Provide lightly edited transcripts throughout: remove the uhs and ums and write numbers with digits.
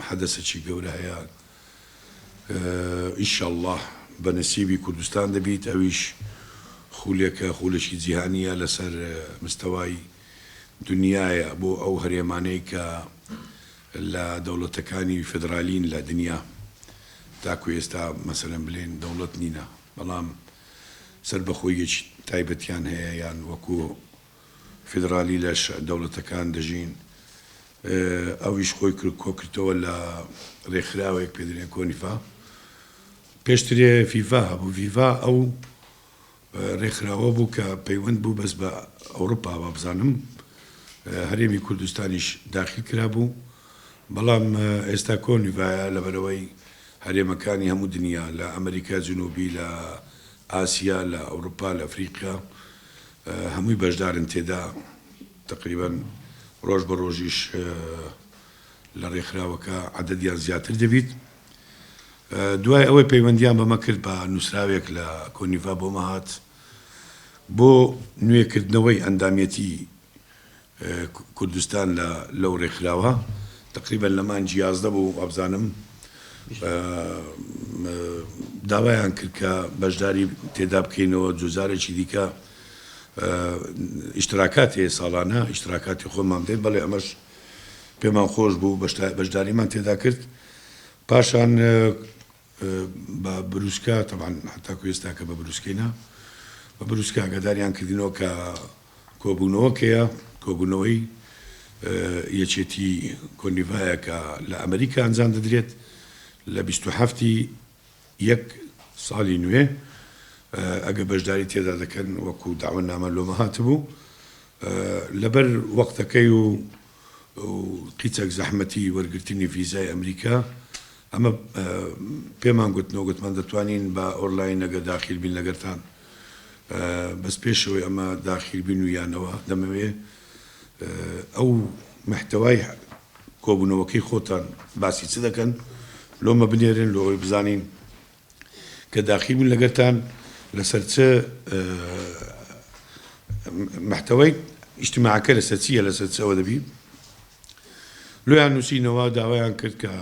حەدەسەکی گەورە هەیە ئیشەڵڵا بە نسیبی کوردستان دەبیت ئەویش خولێکە خولێکی جیهانیە لەسەر مستەوای دنیایە بۆ ئەو هەرێمانەی کە لە دەوڵەتەکانی فدرالین لە دنیا تاکو ئێستا مەسەلەن بلێن دەوڵەت نینە بەڵام سەربەخۆییەکی تایبەتیان هەیە یان وەکو فیدڕالی لە دەوڵەتەکان دەژین ئەویش خۆی کۆکردەوە لە رێکخراوێک پێ دەلێن کۆنیفا پێشترێ فیفا هەبوو فیفا ئەو رێکخراوە بوو کە پەیوەند بوو بەس بە ئەوروپا وابزانم هەرێمی کوردستانیش داخیل کرابوو بەڵام ئێستا کۆنیڤایە لەبەرئەوەی هەرێمەکانی هەموو دنیا لە ئەمریکا جنوبی لە ئاسیا لە ئەوروپا لە ئەفریقیا هەمووی بەشدارن تێدا تەقریبەن ڕۆژ بە ڕۆژیش لە ڕێکخراوەکە عەدەدیان زیاتر دەبیت. دوای ئەوەی پەیوەندیان بەمە کرد بە نووسراوێک لە کۆنیڤا بۆمە هات بۆ نوێکردنەوەی ئەندامیەتی کوردستان لە لەو ڕێکخراوە تەقریبەن لە مانگی 11 بوو وابزانم داوایان کرد کە بەشداری تێدا بکەینەوە جۆزارێکی دیکە ئیشتراکات هەیە ساڵانە ئیشتراکاتی خۆمان بدەین بەڵێ ئەمەش پێمان خۆش بوو بەشداریمان تێدا کرد پاشان بە بروسکە تەبعەن هەتاکو ئێستاکە بە بروسکەی نا بە بروسکە ئاگاداریان کردینەوە کە کۆبوونەوەکەیە کۆبوونەوەی یەکێتی کۆنیڤایە کە لە ئەمریکا ئەنجام دەدرێت لە 27 یەک ساڵی نوێ ئەگە بەشداری تێدا دەکەن وەکو داوەنامە لۆمە هاتبوو لەبەر وەختەکەی و قیچەک زەحمەتی وەرگرتنی ڤیزای ئەمریکا ئەمە پێمان گوتنەوە گوتمان دەتوانین بە ئۆنلاین ئەگەر داخیل بین لەگەرتان بەس پێشەوەی ئەمە داخیل بین و یانەوە دەمەوێ ئەو محتەوای کۆبوونەوەکەی خۆتان باسی چ دەکەن لۆمە بنێرن لۆ ئەوەی بزانین کە داخیل بوون لەگەرتان لەسەر چ محتەوای ئیجتماعەکە لەسەر چییە لەسەر چ ئەوە دەبی لۆیان نووسینەوە داوایان کرد کە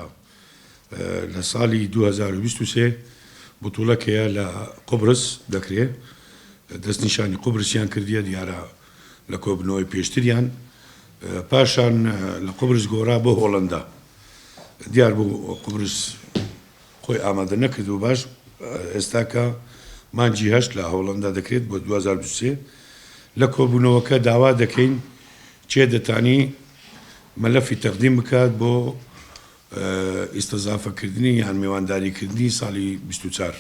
لە ساڵی 2023 بتوڵەکەیە لە قوبرس دەکرێ دەستنیشانی قوبرسیان کردیە دیارە لە کۆبنەوەی پێشتریان پاشان لە قوبرس گۆڕا بۆ هۆڵندا دیار بوو قوبرس خۆی ئامادە نەکردبوو باش ئێستاکە مانگی هەشت لە هۆڵەندا دەکرێت بۆ 2023 لە کۆبوونەوەکە داوا دەکەین کێ دەتانی مەلەفی تەقدیم بکات بۆ ئیستەزافەکردنی یان میوانداریکردنی ساڵی 24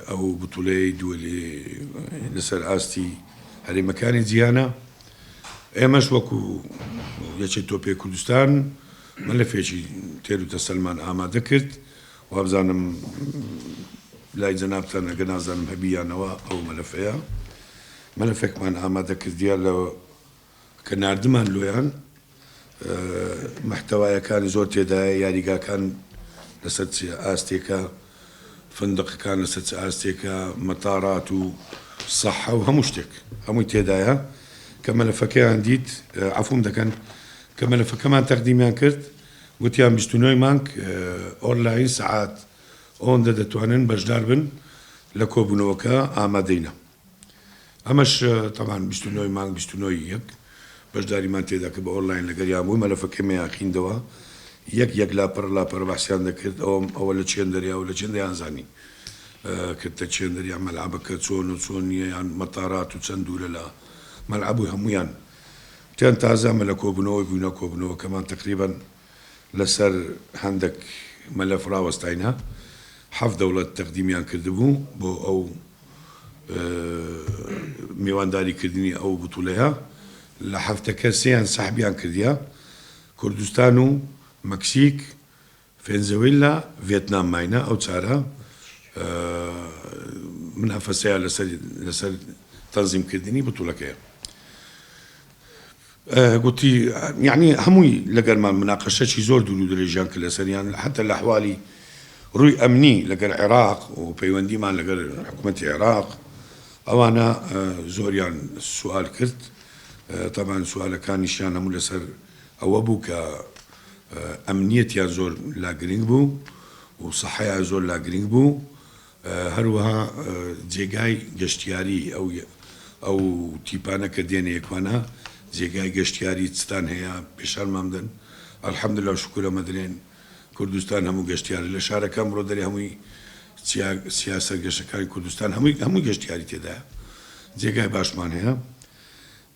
ئەو بتوڵەی دووەلی لەسەر ئاستی هەرێمەکانی جیهانە ئێمەش وەکو یەکێتی تۆپێ کوردستان مەلەفێکی تێر و تەسەلمان ئامادە کرد وابزانم لای جەنابتان ئەگەر نازانم هەبی یانەوە ئەو مەلەفەیە مەلەفێکمان ئامادە کردیە لە کە ناردمان لۆیان محتەوایەکانی زۆر تێدایە یاریگاکان لەسەر چ ئاستێکە فندقەکان لەسەر چ ئاستێکە مەتارات و سەحە و هەموو شتێک هەمووی تێدایە کە مەلەفەکەیان دیت عەفوم دەکەن کە مەلەفەکەمان تەقدیمیان کرد گوتیان 29 مانگ ئۆنلاین سەعات ئەوەندە دەتوانن بەشدار بن لە کۆبوونەوەکە ئامادەینە. ئەمەش تەبعەن 29 ی مانگ 29 ی یەک بەشداریمان تێدا کرد بە ئۆنلاین لەگەریان بووین مەلەفەکەمیان خیندەوە یەک یەک لاپەڕە لاپەڕە بەحسیان دەکرد ئەوەم ئەوە لە چێندەریا و لە چێندەیان زانی کرد لە چێندەریا مەلعەبەکە چۆن و چۆن نییە یان مەتارات و چەند دوورە لە مەلعەب و هەموویان تیان تازە ئەمە لە کۆبوونەوەی بووینە کۆبوونەوەکەمان تەقریبەن لەسەر هەندەک مەلەف ڕاوەستاینە حەفت دەوڵەت تەقدیمیان کردبوو بۆ ئەو میوانداری کردنی ئەو بتولەیە لە هەفتەکە سێیان سەحبیان کردیە کوردستان و مەکسیک فێنزەویلا ڤێتنام ماینە ئەو چارە منافەسەیە لەسەر لەسەر تەنزیم کردنی بتولەکەیە. گوتی یەعنی هەمووی لەگەرمان مناقەشەکی زۆر دوور و درێژیان کرد لەسەریان حەتا لە ئەحوالی ڕووی ئەمنی لەگەر عێراق و پەیوەندیمان لەگەر حکوومەتی عێراق ئەوانە زۆریان سوال کرد تەبعەن سوالەکانیشیان هەموو لەسەر ئەوە بوو کە. ئەمنیەتیان زۆر لا گرنگ بوو و سەحەیان زۆر لا گرنگ بوو هەروەها جێگای گەشتیاری ئەو ئەو تیپانە کە دێنە یەکوانە جێگای گەشتیاری چتان هەیە پێشانمان بدەن الحمدللە و شکور ئەمە دەلێن کوردستان هەموو گەشتیارە لە شارەکە ئەمڕۆ دەرێ هەمووی چیا چیا سەرگەشەکانی کوردستان هەمووی هەمووی گەشتیاری تێدایە جێگای باشمان هەیە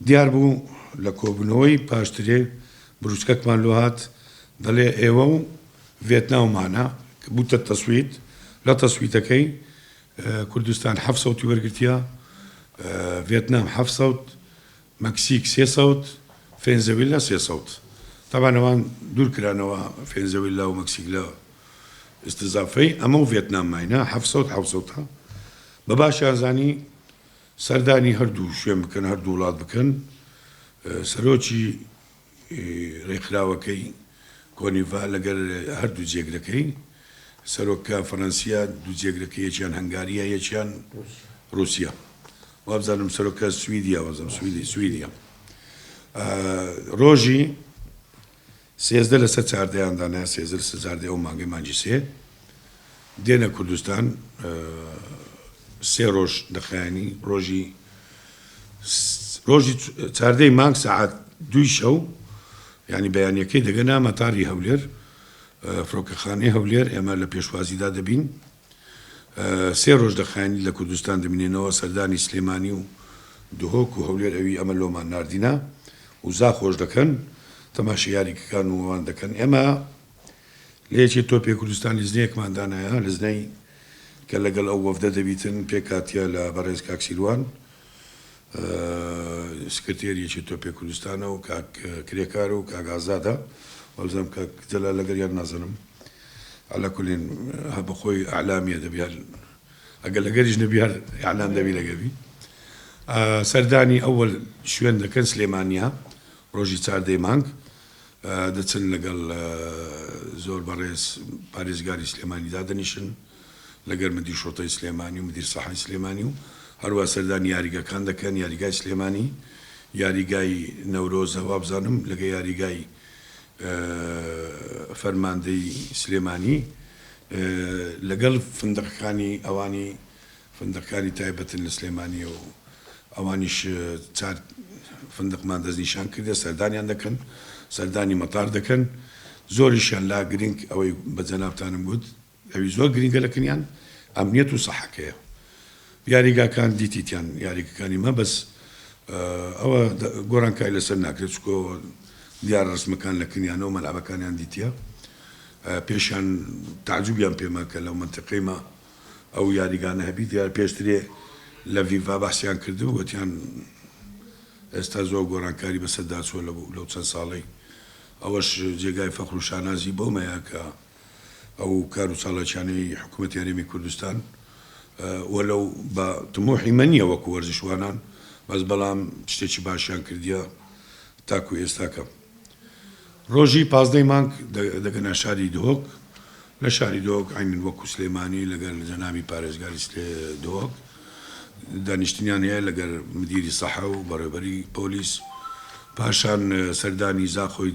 دیار بوو لە کۆبوونەوەی پاشترێ بروسکەکمان لۆ هات دەڵێ ئێوە و ڤێتناومانە بووتە تەسویت لە تەسویتەکەی کوردستان حەفت سەوتی وەرگرتیە ڤێتنام حەفت سەوت مەکسیک سێ سەوت فێنزەویلا سێ سەوت تەبعەن ئەوان دوور کرانەوە فێنزەویلا و مەکسیک لە ئیستزافەی ئەمە و ڤێتنام ماینە حەفت سەوت حەفت سەوتە بە باشیان زانی سەردانی هەردوو شوێن بکەن هەردوو وڵات بکەن سەرۆکی رێکخراوەکەی کۆنیڤا لەگەر هەردوو جێگرەکەی سەرۆکە فەرەنسیە دوو جێگرەکەی یەکیان هەنگاریە یەکیان روسیە وابزانم سەرۆکە سویدیە وابزانم سویدی سویدیە رۆژی 13 لەسەر چاردەیان دانا 13 لەسەر چاردەی ئەو مانگەی مانگی سێ دێنە کوردستان سێ ڕۆژ دەخایەنی ڕۆژی ڕۆژی چاردەی مانگ سەعات دووی شەو یعنی بەیانیەکەی دەگەنە مەتاری هەولێر فڕۆکەخانەی هەولێر ئێمە لە پێشوازیدا دەبین سێ ڕۆژ دەخایەنی لە کوردستان دەمینێنەوە سەردانی سلێمانی و دهۆک و هەولێر ئەوی ئەمە لۆمان ناردینە و زاخۆش دەکەن تەماشی یاریکەکان و ئەوان دەکەن ئێمە لە یەکێتی تۆپی کوردستان لیژنەیەکمان دانایە، لیژنەی کە لەگەڵ ئەو وەفدە دەبیتن پێکهاتیە لە بەڕێز کاک سیروان سکرتێری یەکێتی تۆپی کوردستانە و کاک کرێکار و کاک ئازادە وابزانم کاک جەلال لەگەریان نازانم عەلا کولین هە بەخۆی ئەعلامیە دەبی هەر ئەگەر لەگەریش نەبی هەر ئیعلان دەبی لەگەبی سەردانی ئەوەل شوێن دەکەن سلێمانیە ڕۆژی چاردەی مانگ دەچن لەگەڵ زۆر بەڕێز پارێزگاری سلێمانی دادەنیشن، لەگەر مدیر شوڕتەی سلێمانی و مدیر سەحای سلێمانی و هەروا سەردانی یاریگاکان دەکەن، یاریگای سلێمانی، یاریگای نەورۆزە وابزانم لەگە یاریگای فەرماندەی سلێمانی لەگەڵ فندقەکانی ئەوانی فندقکانی تایبەتن لە سلێمانی و ئەوانیش چار فندقمان دەستنیشان کردە سەردانیان دەکەن سەردانی مەتار دەکەن زۆریشیان لا گرنگ ئەوەی بە جەنابتانم گوت ئەوی زۆر گرنگە لە کنیان ئەمنیەت و سەحەکەیە یاریگاکان دیتیتیان یاریگەکانی مە بەس ئەوە گۆڕانکاری لەسەر ناکرێت چکۆ دیار ڕسمەکان لە کنیانەوە مەلعبەکانیان دیتیە پێشیان تەعجوبیان پێما کە لەو مەنتیقەی مە ئەو یاریگانە هەبی دیار پێشترێ لە ڤیڤا بەحسیان کردبوو وتیان ئێستا زۆر گۆڕانکاری بەسەردا چووە لەو چەند ساڵەی ئەوەش جێگای فەخر و شانازی بۆمەیە کە ئەو کار و چالاکیانەی حکوومەتی هەرێمی کوردستان وەلەو بە تموحی مە نییە وەکو وەرزشوانان بەس بەڵام شتێکی باشیان کردیە تاکو ئێستاکە. ڕۆژی پازدەی مانگ دەگەنە شاری دهۆک، لە شاری دهۆک عەینەن وەکو سلێمانی لەگەل جەنابی پارێزگاری دهۆک دانیشتنیان هەیە لەگەل مدیری سەحە و بەڕێوبەری پۆلیس، پاشان سەردانی زاخۆی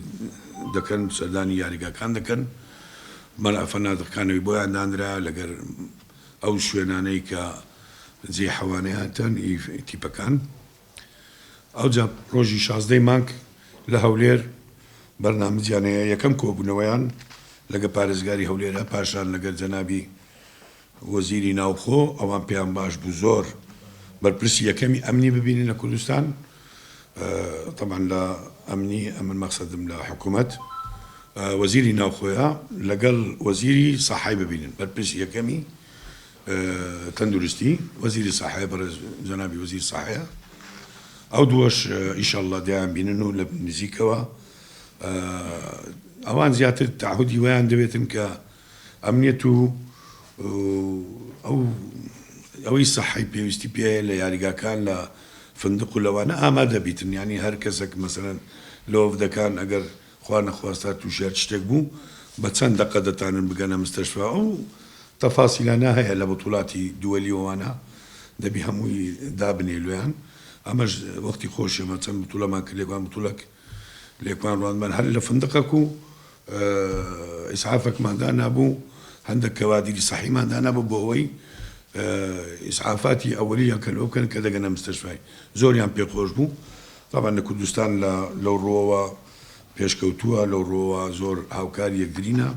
دەکەن، سەردانی یاریگاکان دەکەن، مەلا فەنادقەکانەوەی بۆیان دانرا لەگەل ئەو شوێنانەی کە جێی حەوانەیانتن ئی تیپەکان. ئەوجا ڕۆژی شازدەی مانگ لە هەولێر بەرنامجیان هەیە، یەکەم کۆبوونەوەیان لەگە پارێزگاری هەولێرە، پاشان لەگەر جەنابی وەزیری ناوخۆ، ئەوان پێیان باش بوو زۆر بەرپرسی یەکەمی ئەمنی ببینن لە کوردستان، تەبعەن لە ئەمنی ئەمن مەقسەدم لە حکوومەت وەزیری ناوخۆیە لەگەڵ وەزیری سەحای ببینن، بەرپرسی یەکەمی تەندروستی وەزیری سەحەیە بەڕێز جەنابی وەزیر سەحەیە ئەو دووەش ئیشەڵڵا دەیان بینن و لە نزیکەوە ئەوان زیاتر تەعهودی ویان دەوێتن کە ئەمنیەت و ئەو ئەوەی سەحەی پێویستی پێ لە یاریگاکان لە فندق و لەوانە ئامادە بیتن یعنی هەر کەسێک مەسەلەن لە وەفدەکان ئەگەر خوا نەخواستە توشی هەر شتێک بوو بە چەند دەقە دەتانن بگەنە مستەشفا ئەو تەفاسیلانە هەیە لە بتولاتی دوەلی وەوانە دەبی هەمووی دابنێی لۆیان ئەمەش وەختی خۆشی ئەمە چەند بتولەمان کرد لێکوان بتولەک لێکوان ڕواندمان هەر لە فندقەک و. ئیسعافەکمان دانابوو، هەندەک کەوادیری سەحیمان دانابوو بۆ ئەوەی ئیسعافاتی ئەوەلیان کە لۆ بکەن کە دەگەنە مستەشفای. زۆریان پێ خۆش بوو. تەبعەن لە کوردستان لە لەو ڕووەوە پێشکەوتووە، لەو ڕووەوە زۆر هاوکاری یەکترینە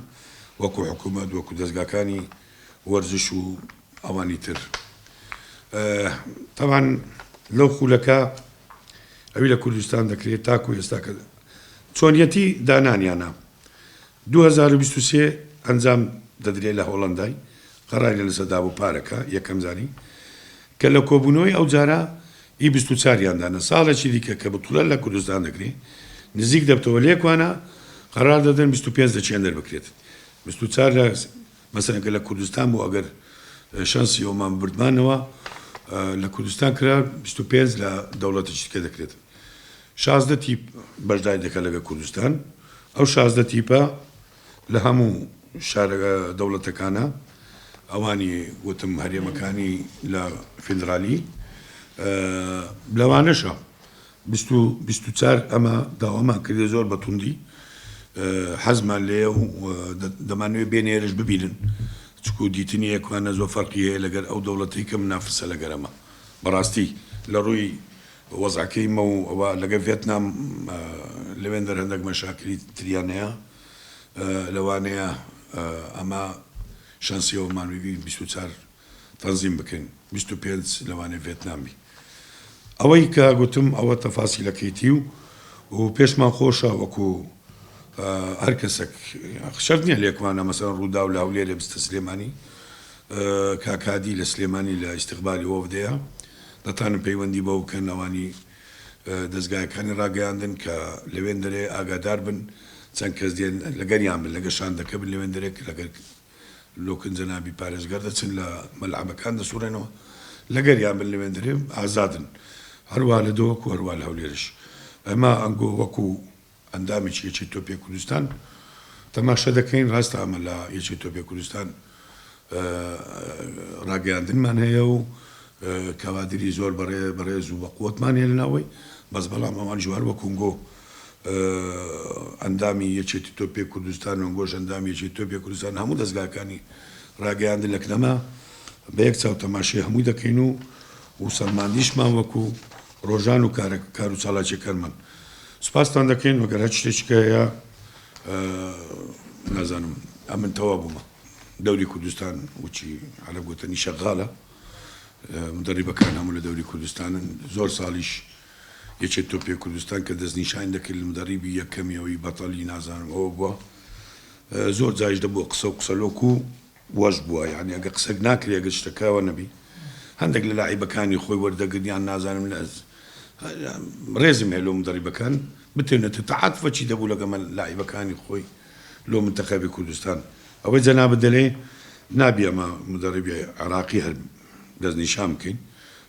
وەکو حکوومەت، وەکو دەزگاکانی وەرزش و ئەوانی تر. تەبعەن لەو خولەکە ئەوی لە کوردستان دەکرێت تاکو ئێستا کە چۆنیەتی دانانیانە 2023 ئەنجام دەدرێت لە هۆڵەندای قەراری لەسەر دابوو پارەکە یەکەم جاری کە لە کۆبوونەوەی ئەو جارە ئی 24 یان دانا ساڵێکی دیکە کە بتوڵە لە کوردستان دەکرێت نزیک دەبتەوە لێکوانە قەرار دەدەن 25 دەچێندەر بکرێت 24 لە مەسەلەن کە لە کوردستان بوو ئەگەر شەنسی ئەومان بردمانەوە لە کوردستان کرا 25 لە دەوڵەتێکی دیکە دەکرێت 16 تیپ بەشداری دەکات لەگە کوردستان ئەو 16 تیپە لە هەموو شارە دەوڵەتەکانە ئەوانی وتم هەرێمەکانی لە فیدرالی لەوانەشە 24 ئەمە داوامان کردێ زۆر بە توندی حەزمان لێیە و دەمانەوێت بێنە ئێرەش ببینن چکو دیتنی یەکوانە زۆر فەرقی هەیە لەگەر ئەو دەوڵەتەی کە منافسە لەگەر ئەمە بەڕاستی لە ڕووی وەزعەکەی مە و ئەوە لەگەر ڤێتنام لەوێندەر هەندێک مەشاکلی تریان هەیە لەوانەیە ئەمە شەنسی ئەومان ببی 24 تەنزیم بکەین 25 لەوانەیە ڤێتنام بی ئەوەی کە گوتم ئەوە تەفاسیلەکەیتی و و پێشمان خۆشە وەکو هەر کەسێک شەرت نییە لێکوانە مەسەلەن ڕووداو لە هەولێرێ بستە سلێمانی کاک هادی لە سلێمانی لە ئیستقبالی وەفدەیە دەتانن پەیوەندی بەو بکەن ئەوانی دەزگایەکانی ڕاگەیاندن کە لەوێن دەرێ ئاگادار بن چەند کەس دێن لەگەریان بن لەگە شاندەکە بن لەوێن دەرێک لەگەر لۆکن جەنابی پارێزگەر دەچن لە مەلعەبەکان دەسوڕێنەوە لەگەریان بن لەوێندەرێ ئازادن هەروا لە دهۆک و هەروا لە هەولێرش ئەمە ئەنگۆ وەکو ئەندامێکی یەکێتی تۆپی کوردستان تەماشا دەکەین ڕاستە ئەمە لە یەکێتی تۆپی کوردستان ڕاگەیاندنمان هەیە و کەوادری زۆر بەڕێ بەڕێز و بەقوەتمان هەیە لە ناوەی بەس بەڵام ئەوان ژوار وە کونگۆ ئەندامی یەکێتی تۆپی کوردستان و ئەنگۆش ئەندامی یەکێتی تۆپی کوردستان هەموو دەزگاکانی ڕاگەیاندن لە کنەما بە یەک چاو تەماشای هەمووی دەکەین و و سەلماندیشمان وەکو ڕۆژان و کارە کار و چالاکیەکانمان سوپاستان دەکەین وەگەر هەر شتێکی کە هەیە نازانم ئەمن تەوا بوومە دەوری کوردستان وچی عەرەب گوتەنی شەغالە مدەریبەکان هەموو لە دەوری کوردستانن زۆر ساڵیش یەکێتی تۆپی کوردستان کە دەستنیشانی دەکرد لە مدەڕیبی یەکەمی ئەوی بەتەڵی نازانم ئەوە بووە زۆر جاریش دەبووە قسە و قسەلۆک و وەش بووە یعنی ئەگە قسەک ناکرێ ئەگەر شتەکەوە نەبی هەندێک لە لاعیبەکانی خۆی وەردەگرن یان نازانم لە ڕێزم هەیە لۆ مدەڕیبەکان بتێنێتە تەعاتفەکی دەبوو لەگەمە لاعیبەکانی خۆی لۆ منتەخەبی کوردستان ئەوەی جەنابت دەلێ نابی ئەمە مدەڕیبی عێراقی هەر دەستنیشان بکەین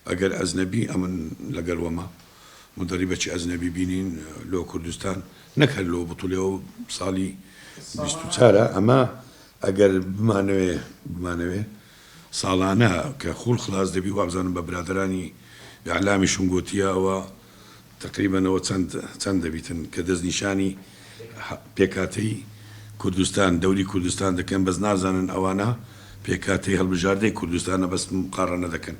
ئەگەر ئەجنەبی ئەمن لەگەل وەمە مدەریبەکی ئەجنەبی بینین لۆ کوردستان نەک هەر لۆ بتوڵێ ئەو ساڵی 24 ئەمە ئەگەر بمانەوێ بمانەوێ ساڵانە کە خوڵ خلاص دەبی وابزانم بە برادەرانی ئیعلامیشم گۆتیە ئەوە تەقریبەن ئەوە چەند چەند دەبیتن کە دەستنیشانی پێکهاتەی کوردستان دەوری کوردستان دەکەن بەس نازانن ئەوانە پێکهاتەی هەڵبژاردەی کوردستانە بەس مقاڕەنە دەکەن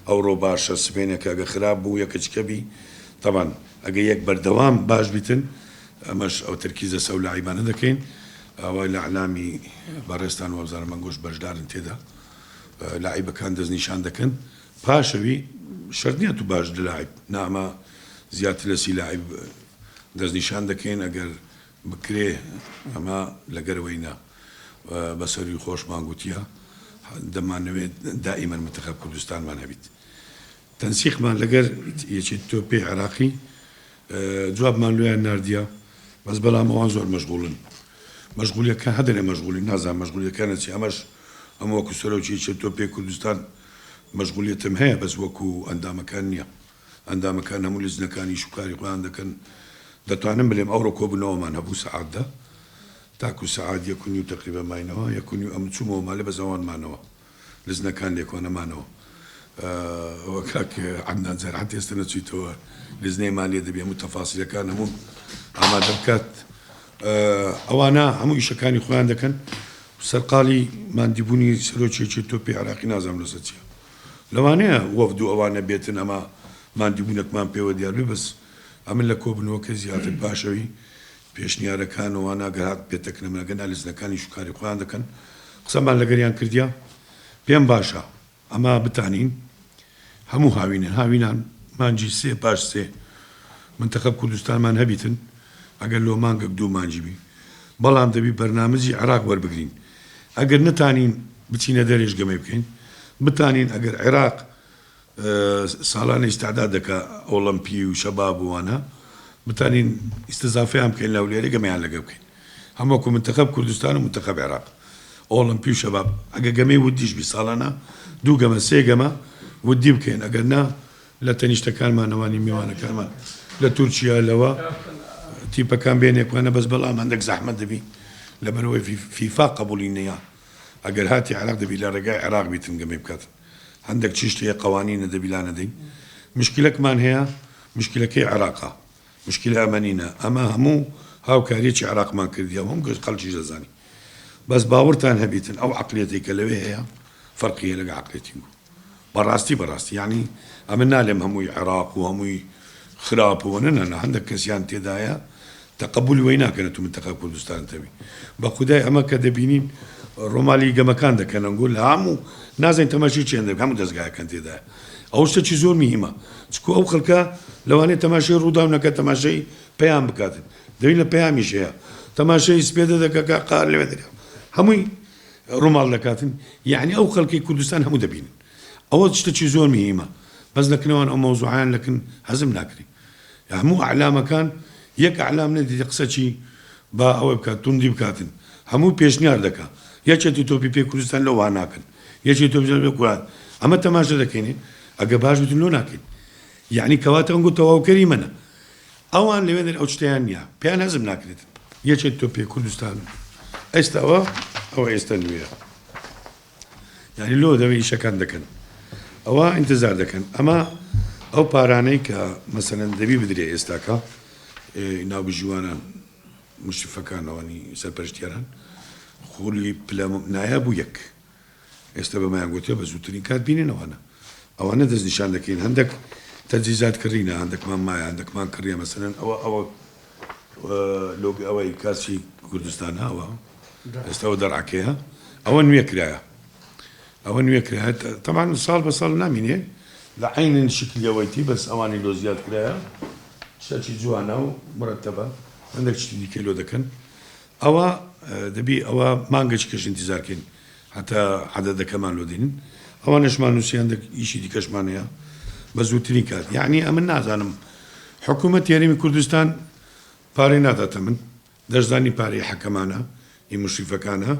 ئەوڕۆ باشە سبەینێکە ئەگە خراپ بوو یەکەچکە بی تەبان ئەگە یەک بەردەوام باش بیتن ئەمەش ئەو تەرکیز لەسەر ئەو لاعیبانە دەکەین ئەوە لە ئەعلامی بەڕێزتان وابزانم ئەنگۆش بەشدارن تێدا لاعیبەکان دەستنیشان دەکەن پاشەوی شەرت نیە تو باش لاعب نا ئەمە زیاتر لە 30 لاعب دەستنیشان دەکەین ئەگەر بکرێ ئەمە لەگەرەوەی نا بەسەروی خۆشمان گوتیە دەمانەوێت دائیمەن منتەخەب کوردستانمان هەبیت تەنسیقمان لەگەر یەکێتی تۆپی عێراقی جوابمان لۆیان ناردیە بەس بەڵام ئەوان زۆر مەشغوڵن مەشغولیەکان هەدەنێ مەشغولی نازانم مەشغولیەکانە چی ئەمەش ئەم وەکو سەرۆکی یەکێتی تۆپی کوردستان مەشغولیەتم هەیە بەس وەکو ئەندامەکان نییە ئەندامەکان هەموو لجنەکان ئیش و کاری خۆیان دەکەن دەتوانم بلێم ئەوڕۆ کۆبونەوەمان هەبوو سەعات دە تاکو سەعات یەک و نیو تەقریبا ماینەوە یەک و نیو ئەمن چوومەوە مالێ بەس ئەوان مانەوە لجنەکان لێکۆنە مانەوە ئەوە کاک عەدنان جەرحەت ئێستا نەچویتەوە لجنەی مالیە دەبی هەموو تەفاسیلەکان هەموو ئامادە بکات. ئەوانە هەموو ئیشەکانی خۆیان دەکەن سەرقاڵی ماندیبوونی سەرۆکی یەکێتی تۆپی عێراقی نازانم لەسەر چیە لەوانەیە وەفد و ئەوانە بێتن ئەمە ماندیبوونەکمان پێوە دیار بێ بەس ئەمن لە کۆبنەوەکەی زیاتر پاشەوی پێشنیارەکان و وانە گەر هات پێتەکنە من ئەگەر نا لیژنەکانیش کاری خۆیان دەکەن قسەمان لەگەریان کردیە پێم باشە ئەمە بتانین هەموو هاوینە هاوینان مانگی سێ پاش سێ منتەخەب کوردستانمان هەبیتن ئەگەر لۆ مانگەک دوو مانگی بی بەڵام دەبی بەرنامجی عێراق وەربگرین ئەگەر نەتانین بچینە دەرێش گەمەی بکەین بتانین ئەگەر عێراق ساڵانە ئیستعداد دەکا ئۆڵەمپی و شەباب و وانە بتانین ئیستزافەیان بکەین لە هەولێرێ گەمەیان لەگە بکەین هەم وەکو منتەخەب کوردستان و منتەخەب عێراق ئۆڵەمپی و شەباب ئەگە گەمەی ودیش بی ساڵانە دوو گەمە سێ گەمە ودی بکەین ئەگەر نا لە تەنیشتەکانمان ئەوانی میوانەکانمان لە تورکیا لەوە تیپەکان بێنێکوانە بەس بەڵام هەندێک زەحمەت دەبی لەبەرەوەی فیفا قبولی نییە ئەگەر هاتی عێراق دەبی لە ڕێگای عێراق بیتن گەمەی بکاتن هەندێک چیشت هەیە قەوانینە دەبی لانەدەین مشکلەکمان هەیە مشکلەکەی عێراقە مشکلە ئەمە نینە ئەمە هەموو هاوکاریەکی عێراقمان کردیە و هەموو گشت خەڵکیش دەزانی بەس باوەڕتان هەبیتن ئەو عەقلیەتەی کە لەوێ هەیە فەرقی هەیە لەگە عەقلیەتی گو بەڕاستی بەڕاستی یانی ئەمن نالێم هەمووی عێراق و هەمووی خراپ و نە نە نە هەندێک کەسیان تێدایە تەقەبولی وەی ناکەن ئەتوو منتەقە کوردستان تەوی بە خودای ئەمە کە دەبینین ڕۆمالی گەمەکان دەکەن ئەنگۆ لە هەموو نازانین تەماشی چێن دەکەن هەموو دەزگایەکان تێدایە ئەو شتەکی زۆر مهمە چکو ئەو خەڵکە لەوانەیە تەماشای ڕووداو نەکە تەماشای پەیام بکاتن دەبین لە پەیامیش هەیە تەماشای سپێدە دەکە کە قار لەوێ دەکە هەمووی ڕووماڵ دەکاتن یعنی ئەو خەڵکی کوردستان هەموو دەبینن ئەوە شتەکی زۆر مهمە بەس لەکنەوان ئەو مەوزوعیان لەکن هەزم ناکرێ هەموو ئەعلامەکان یەک ئەعلام نەدیتە قسە چی با ئەوە بکات توندی بکاتن هەموو پێشنیار دەکا یەکێتی تۆپی پێ کوردستان لۆ وا ناکەن یەکێتی تۆپی پێ کوردستان ئەمە تەماشا دەکەین ئەگە باش بتون لۆ ناکەین یعنی کەواتە ئەنگۆ تەواوکەری منە ئەوان لەوێ دەر ئەو شتیان نییە پێیان هەزم ناکرێت یەکێتی تۆپی پێ کوردستان ئێستا ئەوە ئەوە ئێستا نوێیە یانی لۆ دەوێ ئیشەکان دەکەن ئەوە ئینتزار دەکەن ئەمە ئەو پارانەی کە مەسەلەن دەبی بدرێ ئێستاکە ناوبژیوانان مشرفەکان ئەوانی سەرپەرشتیاران خولی پلە نایاب و یەک ئێستا بەمایان گوتێ بە زووترین کات بینن ئەوانە ئەوانە دەستنیشان دەکەین هەندێک تەجهیزات کڕینە هەندێکمان مایە هەندێکمان کڕیە مەسەلەن ئەوە ئەوە لۆگ ئەوەی کاسی کوردستان ئەوە ئێستا ئەوە دەرعەکەیە ئەوە نوێ کرایە ئەوە نوێ کرایە تەمان ساڵ بە ساڵ نامینێ لە عینن شکلی ئەوەیتی بەس ئەوانی لۆ زیاد کرایە شتێکی جوانە و مرەتەبە هەندێک شتی دیکەی لۆ دەکەن ئەوە دەبی ئەوە مانگێکی کەش ئینتیزار کەین هەتا عەدەدەکەمان لۆ دێنین ئەوانەشمان نووسی هەندێک ئیشی دیکەشمان هەیە بە زووترین کات یعنی ئەمن نازانم حکوومەتی هەرێمی کوردستان پارەی ناداتە من دەشزانی پارەی حەکەمانە ئی مشریفەکانە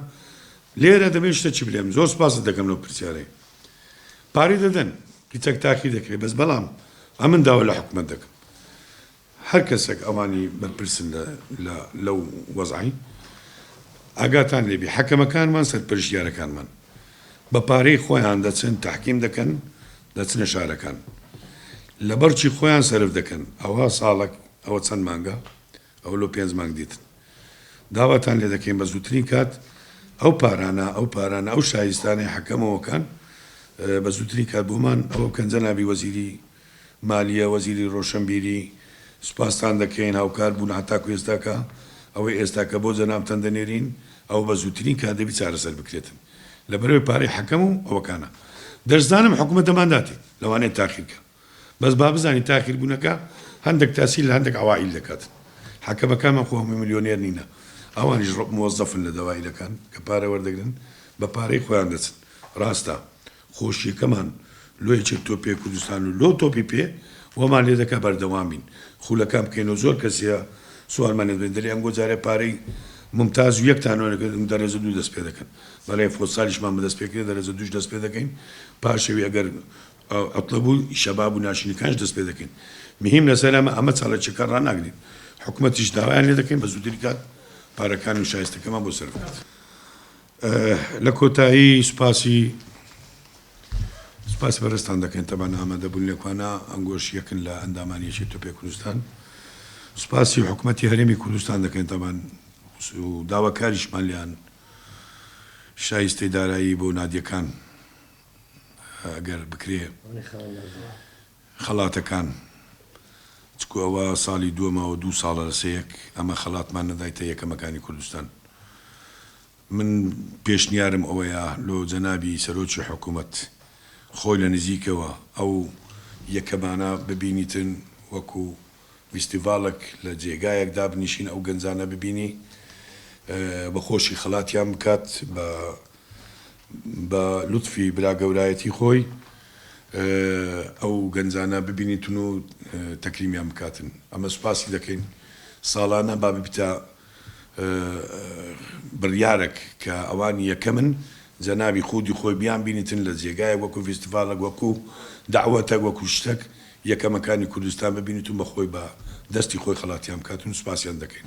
لێرە دەبێت شتە چی بلێم زۆر سپاست دەکەم لەو پرسیارەی پارەی دەدەن کچەک تاخیر دەکرێت بەس بەڵام ئەمن داوا لە حکومەت دەکەم هەر کەسەک ئەوانی بەرپرسن لە لە لەو وەزعەی ئاگاتان لێبی حەکەمەکانمان سەرپەرشتیارەکانمان بە پارەی خۆیان دەچن تەحکیم دەکەن دەچنە شارەکان لەبەرچی خۆیان سەرف دەکەن ئەوە ساڵەک ئەوە چەند مانگە ئەوە لۆ پێنج مانگ دیتن داواتان لێ دەکەین بە زووترین کات ئەو پارانە ئەو پارانە ئەو شایستانەی حەکەمەوەکان بە زووترین کات بۆمان ئەوە بکەن جەنابی وەزیری مالیە وەزیری ڕۆشنبیری سوپاستان دەکەین هاوکار بوون هەتاکو ئێستاکە ئەوەی ئێستاکە بۆ جەنابتان دەنێرین ئەوە بە زووترین کات دەبی چارەسەر بکرێتن لەبەرئەوەی پارەی حەکەم و ئەوەکانە دەشزانم حکومەت دەمانداتێ لەوانەیە تاخیر کە بەس با بزانین تاخیر بوونەکە هەندێک تاسیر لە هەندێک عەوائیل دەکات حەکەمەکانمان خۆ هەمووی ملیۆنێر نینە ئەوانیش موەزەفن لە دەوائیرەکان کە پارە وەردەگرن بە پارەی خۆیان دەچن ڕاستە خۆشیەکەمان لۆ یەکێک تۆپێ کوردستان و لۆ تۆپی پێ وەمان لێ دەکا بەردەوام بین خولەکان بکەین و زۆر کەس هەیە سوالمان لێ دەبێت دەلێ ئەنگۆ جارێ پارەی ممتاز و یەکتان وەرەگرن دەرەجە دوو دەست پێ دەکەن بەڵێ فۆتسالیشمان بەدەست پێ کرێ دەرەجە دووش دەست پێ دەکەین پاشەوی ئەگەر عوتڵە بوو شەباب و ناشینەکانش دەست پێ دەکەین مهم لەسەر ئەمە ئەمە چاڵەچەکە ڕاناگرین حکومەتیش داوایان لێ دەکەین بە زووترین کات پارەکان و شایستەکەمان بۆ سەرف بکات. لە کۆتایی سوپاسی سوپاسی بەڕێزتان دەکەین تەبان ئامادەبوون لێکوانە ئەنگۆش یەکن لە ئەندامانی یەکێتی تۆپێ کوردستان سوپاسی حکومەتی هەرێمی کوردستان دەکەین تەبان. و داواکاریشمان لێیان شایستەی دارایی بۆ نادیەکان ئەگەر بکرێ خەڵاتەکان چکو ئەوە ساڵی دووەمە ئەوە دوو ساڵە لەسە یەک ئەمە خەڵاتمان نەدایتە یەکەمەکانی کوردستان من پێشنیارم ئەوەیە لۆ جەنابی سەرۆکی حکومەت خۆی لە نزیکەوە ئەو یەکەمانە ببینیتن وەکو ڤیستیڤاڵێک لە جێگایەک دابنیشین ئەو گەنجانە ببینی بە خۆشی خەڵاتیان بکات بە بە لوتفی برا گەورایەتی خۆی ئەو گەنجانە ببینیتن و تەکریمیان بکاتن ئەمە سوپاسی دەکەین ساڵانە با ببیتە بڕیارەک کە ئەوان یەکەمن جەنابی خودی خۆی بیان بینیتن لە جێگایەک وەکو ڤیستیڤاڵەک وەکو دەعوەتەک وەکو شتەک یەکەمەکانی کوردستان ببینیتن بە خۆی بە دەستی خۆی خەڵاتیان بکاتن سوپاسیان دەکەین.